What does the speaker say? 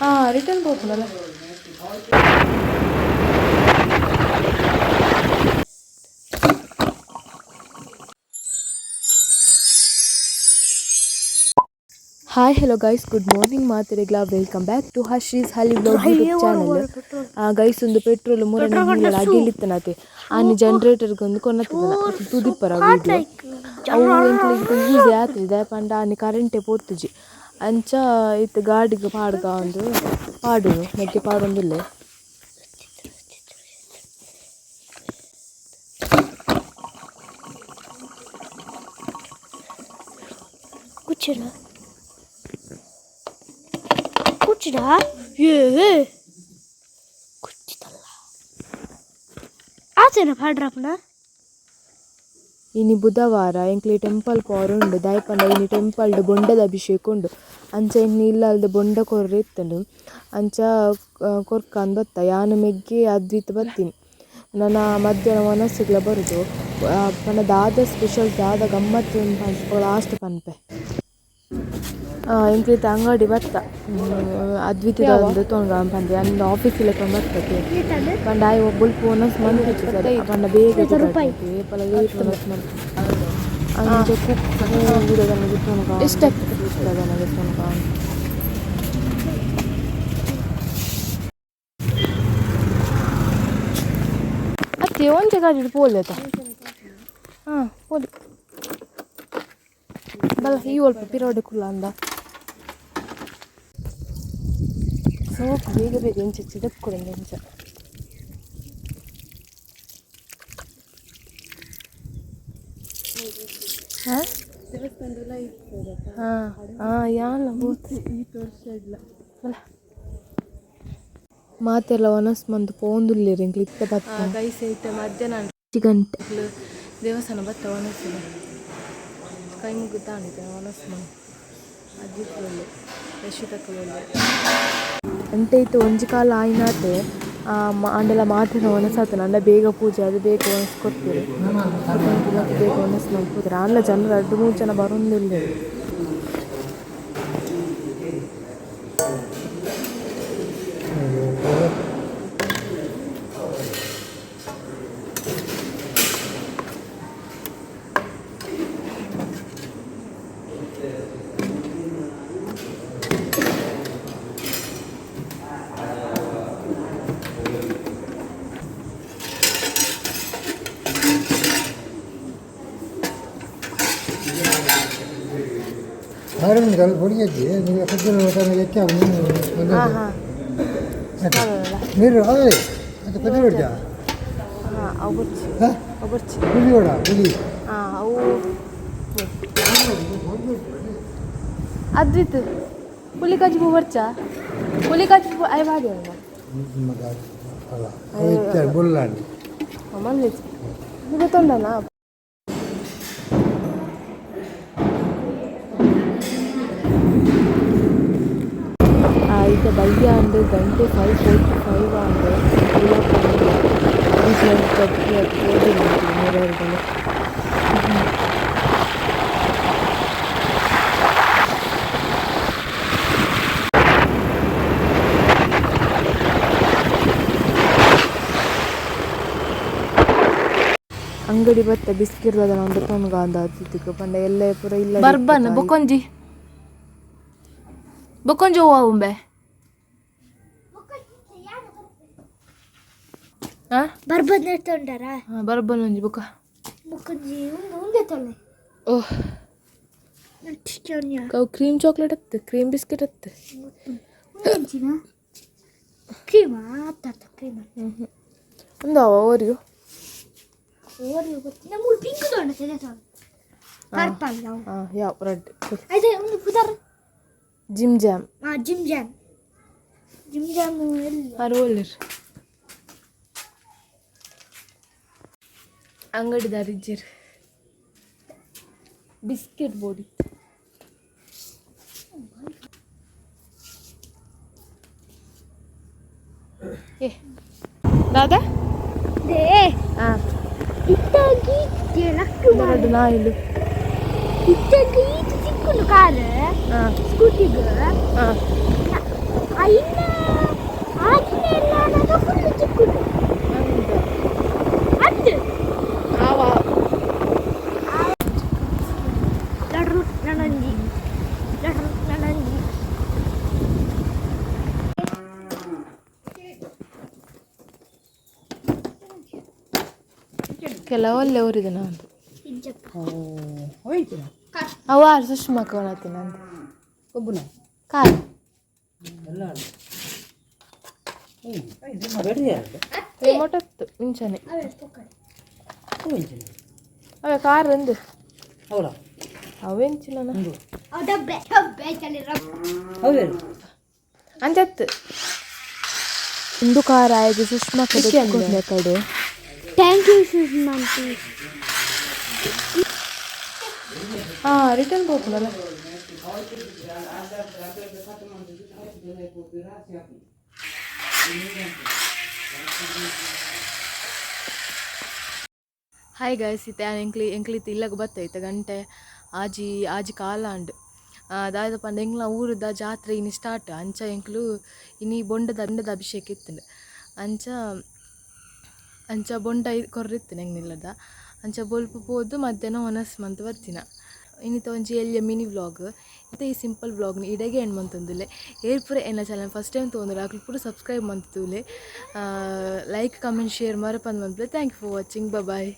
ಹಾ return ಪೋಪುಂಡಲ್ಲ. Hi, hello guys, good morning ಮಾತೆರೆಗ್ಲಾ. Welcome back to Harshree's Halli vlog YouTube channel. Guys, ಒಂದು petrol ಮೂರನೇ ಅಗಿಲಿತ್ತನತೆ ಆನಿ ಜನರೇಟರ್ಗೆ ಒಂದು ಕೊನತ್ತದನ ತುದಿಪ್ಪರ ವೀಡಿಯೋ. ಅವು ಎಂಕ್ಲೆಗ್ ಯೂಸ್ ಆತಿದೆ ದಾಯೆ ಪಂಡ ಆನಿ ಕರೆಂಟೇ ಪೋತುಜಿ. ಅಂಚ ಇತ್ತೆ ಗಾಡಿಗ್ ಪಾಡ್ಗ ಒಂದು ಪಾಡುನು ಮೆಗ್ಗೆ ಪಾಡೊಂದುಲ್ಲೆ. ಕುಚ್ಚಿಡ ಕುಚ್ಚಿಡ ಏ ಕುಚ್ಚಿದಲ್ಲ ಆತೇನ ಪಾಡ್ರಪ್ಪನ. ಇನಿ ಬುಧವಾರ ಎಂಕ್ಲೆ ಟೆಂಪಲ್ ಪೋರ ಉಂಡು. ದಾಯೆ ಪಂಡ ಇನಿ ಟೆಂಪಲ್ಡ್ ಬೊಂಡದ ಅಭಿಷೇಕ ಉಂಡು. ಅಂಚ ಇನಿ ಇಲ್ಲಲ್ದ ಬೊಂಡ ಕೊರ್ರೆ ಇತ್ತುಂಡು. ಅಂಚ ಕೊರ್ಕಂದ್ ಬತ್ತ ಯಾನ್, ಮೆಗ್ಗೆ, ಅದ್ವಿತ್ ಬತ್ತಿನಿ. ನನ ಮಧ್ಯಾಹ್ನ ವನಸುಗ್ಲ ಬರುದು. ಪಂಡ ದಾದ ಸ್ಪೆಷಲ್, ದಾದ ಗಮ್ಮತ್ ಪಂದ್ ಲಾಸ್ಟ್ ಪನ್ಪೆ. ಎಂಕ್ಲೆ ಅಂಗಡಿ ಬತ್ತ ಅದ್ವಿತದ ಒಂದು ತೊಂಗ ಪಂದ್ ಅಂದ್ ಆಫೀಸ್ ಇಲ್ಲ ಬರ್ತದೆ. ಪಂಡ ಆಯ್ ಬೊಲ್ಪು ವನಸ್ ಮನ್ಪುಜಿ ಸರಿ. ಪಂಡ ಬೇಗ ಏಪಲ ಲೇಟ್ ವನಸ್ ಮನ್ಪು. ಅಂಚ ಕುಪ್ಪು ತೊನಗ ಎಷ್ಟಾಗ್ತದೆ ತೊನಗ. ಅತ್ತೆ ಒಂಜೆ ಗಾಡಿ ಪೋಲೆತ. ಹಾಂ, ಪೋಲಿ ಬಲ. ಈ ಒಲ್ಪ ಪಿರೋಡೆ ಕುಲ್ಲ ಅಂದ ಸೋಕು. ಬೇಗ ಬೇಗ ಎಂಚ ಚಿದಕ್ಕೊಡು ಎಂಚ. ಹಾಂ ಹಾಂ ಹಾಂ ಯಾನ್ ಬಲ. ಮಾತೆಲ್ಲ ವನಸ್ ಮಂತ್ ಪೋಂದುಲ್ಲೆರ್ ಎಂಕ್ಲು ಇತ್ತೆ ಬತ್ತ. ಗೈಸ್, ಇತ್ತೆ ಮಧ್ಯಾಹ್ನ ಗಂಟೆ. ದೇವಸ್ಥಾನ ಬತ್ತ ವನಸ್ಸಿನ ಕೈ ಮುಗಿದಾಣಿದೆ. ವನಸ್ ಮಂತ್ ಅಜ್ಜಿತ್ತೊಲ್ಲೆ ಯಶಿತಕ್ಕಲೊಲ್ಲೆ ಅಂಟೆ ಇತ್ತೆ ಒಂಜಿ ಕಾಲ ಆಯಿನಾತೆ ಆಂಡಲ ಮಾತೆರ ವನಸಾತನ. ಅಂಡ ಬೇಗ ಪೂಜೆ ಅದು ಬೇಗ ವನಸ್ ಕೊರ್ಪೆರ್. ಬೇಗ ವನಸ್ ಮಲ್ಪುದೆರ್. ಆಂಡಲ ಜನ ರಡ್ಡ್ ಮೂಜಿ ಜನ ಬರೊಂದುಲ್ಲೆರ್. ಕಾರಣ పొడిಗೆಜ್ಜಿ ನೀವು ಕಜ್ಜಲು ಹೆಚ್ಚಾವು. ಹಾಂ ಹಾಂ ನೀರು ಅದೇ ಅದು ಕಜ್ಜಲು ಹೊಡ್ಜಾ. ಹಾಂ, ಅವು ಬರ್ಚಿ. ಹಾಂ. ಅವು ಬರ್ಚಿ. ಹುಲಿ ಹೊಡ ಹುಲಿ. ಹಾಂ, ಅವು ಅದ್ವಿತ್ ಹುಲಿ ಕಜ್ಬು ಬರ್ಚಾ. ಹುಲಿ ಕಜ್ಬು ಅಯ್ ಬಾಡಿ ಅಲ್ಲ. ಅಲ್ಲ, ಅವು ಇತ್ತಾರೆ ಬುಲ್ಲಾಂಡಿ. ಮಲ್ಲೇಜ್ ಗೊತ್ತುಂಡನಾ. ಇತ್ತೆ ಬಯ್ಯ ಅಂದ್ ಗಂಟೆ 5:45 ಆಂಡ್. ಮಿರರ್ಗಳು. ಅಂಗಡಿ ಬತ್ತ ಬಿಸ್ಕಿಟ್ ದಾದನ ಒಂದು ತೊನ್ಗ ಅಂದ ಅತಿಥಿಗ್ ಪಂಡ ಎಲ್ಲೆ ಪೂರ ಇಲ್ಲ. ಬರ್ಬನ್ ಬೊಕೊಂಜಿ ಬೊಕೊಂಜಿ ಹೂವು ಉಂಬೆ. ಹಾ. ಬರ್ಬದ್ ತೊಂಡಾರ. ಬರ್ಬನ್ ಒಂಜಿ ಬೊಕ. ಬೊಕೊಂಜಿ ಉಂದು ಉಂದೆ ತೊಲೆ. ಓಹ್. ಅವು ಕ್ರೀಮ್ ಚಾಕ್ಲೇಟ್ ಅತ್ತು, ಕ್ರೀಮ್ ಬಿಸ್ಕೆಟ್ ಅತ್ತು. ಉಂದೆಂಚಿನ ಕ್ರೀಮ್ ಆತ ಕ್ರೀಮ್. ಒಂದು ಅವ ಓರಿಯೋ. ಓರಿಯೋ ಗೊತ್ತಿಲ್ಲ. ಮೂರು ಪಿಂಕ್ ತೊಂಡ ಪರ್ಪಲ್ ನಾವು. ಹಾಂ, ಯಾವ ರೆಡ್. ಅದೇ ಒಂದು ಪುದರ್. Gym jam. ಹಾಂ, ಜಿಮ್ ಜಾಮ್, ಜಿಮ್ ಜಾಮ್ ಎಲ್ಲಿ? ಅರೋಲಿರ್ ಅಂಗಡಿದಾರ ಇಜ್ಜೆರ್. Biscuit body. ಏ ದಾದಾ. They. ಹಾಂ. ಇತ್ತಾಗಿ ಲಕ್ಕು. ಎರಡು ನಾಯಿಲು. ಇತ್ತಾಗಿ ಈತ ಚಿಕ್ಕ. ತಿಕ್ಕೊಂಡು ಕಾರ್. ಹಾಂ. ಸ್ಕೂಟಿಗೆ. ಹಾಂ. ಐನ ಆಜಿನ ಎಲ್ಲ ಫುಲ್ ಚಿಕ್ಕುಂಡು. ಅದು ಆವ. ಲಡ್ರು ನನಂಜಿ, ಲಡ್ರು ನನಂಜಿ. ಕೆಲವಲ್ಲೇ ಊರಿದೆ ನಾನು. ಇಜ್ಜಪ್ಪ. ಅವ ಸುಷ್ಮಾ ಕೋಣತಿನ ಅಂತ ಕಾರ್. ರಿಮೋಟ್ ಹತ್ತು ಮಿಂಚನೆ. ಅವೇ ಪೊಕ್ಕಡೆ. ಅವೇ ಕಾರ್ ಒಂದು ಅವೆಂಚಿನ. ಅವು ಡಬ್ಬೆ ಡಬ್ಬೆ ಚಲಿ. ಅಂಚತ್ತು ಒಂದು ಕಾರ್ ಆಯ್ತು ಸುಷ್ಮಾ ಕಡೆ. Thank you Sushma aunty. ಹಾಂ, ರಿಟರ್ನ್ ಹೋಗ್ಬೋದಲ್ಲ. ಹಾಯ್ ಗಾಯ್ಸ್, ಇತ್ತೆ ಎಂಕ್ಲಿ ಎಂಕ್ಲಿತ್ ಇಲ್ಲಗ್ ಬತ್ತ. ಇತ್ತೆ ಗಂಟೆ ಆಜಿ ಆಜಿ ಕಾಲ ಅಂಡ್. ದಾದ ಪಂಡ ಎಂಕ್ಲ ಊರುದ ಜಾತ್ರೆ ಇನಿ ಸ್ಟಾರ್ಟ್. ಅಂಚ ಎಂಕ್ಲು ಇನಿ ಬೊಂಡದ ಬೊಂಡದ ಅಭಿಷೇಕ ಇತ್ತುಂಡು. ಅಂಚ ಅಂಚ ಬೊಂಡ ಕೊರ್ರಿತ್ತು ಎಂಕ್ನಿಲ್ಲದ. ಅಂಚ ಬೊಲ್ಪು ಪೋದು ಮಧ್ಯಾಹ್ನ ಒನಸ್ ಮಂತ್ ಬತ್ತಿನ. ಇನ್ನಿತ ಒಂಜಿ ಎಲ್ಯ ಮಿನಿ ವ್ಲಾಗ್. ಇತ್ತೆ ಈ ಸಿಂಪಲ್ ವ್ಲಾಗ್ನ ಇಡೆಗೆ ಎಂಡ್ ಮಂತೊಂದುಲ್ಲೆ. ಏರ್ ಪೂರ ಎನ್ನ ಚಾನಲ್ ಫಸ್ಟ್ ಟೈಮ್ ತೋಂದ್ರೆ ಅಕ್ಲು ಪೂರ ಸಬ್ಸ್ಕ್ರೈಬ್ ಮಂತುಲೆ, ಲೈಕ್, ಕಮೆಂಟ್, ಶೇರ್ ಮರಪಂದ್ ಮನ್ಪುಲೆ. Thank you for watching. Bye.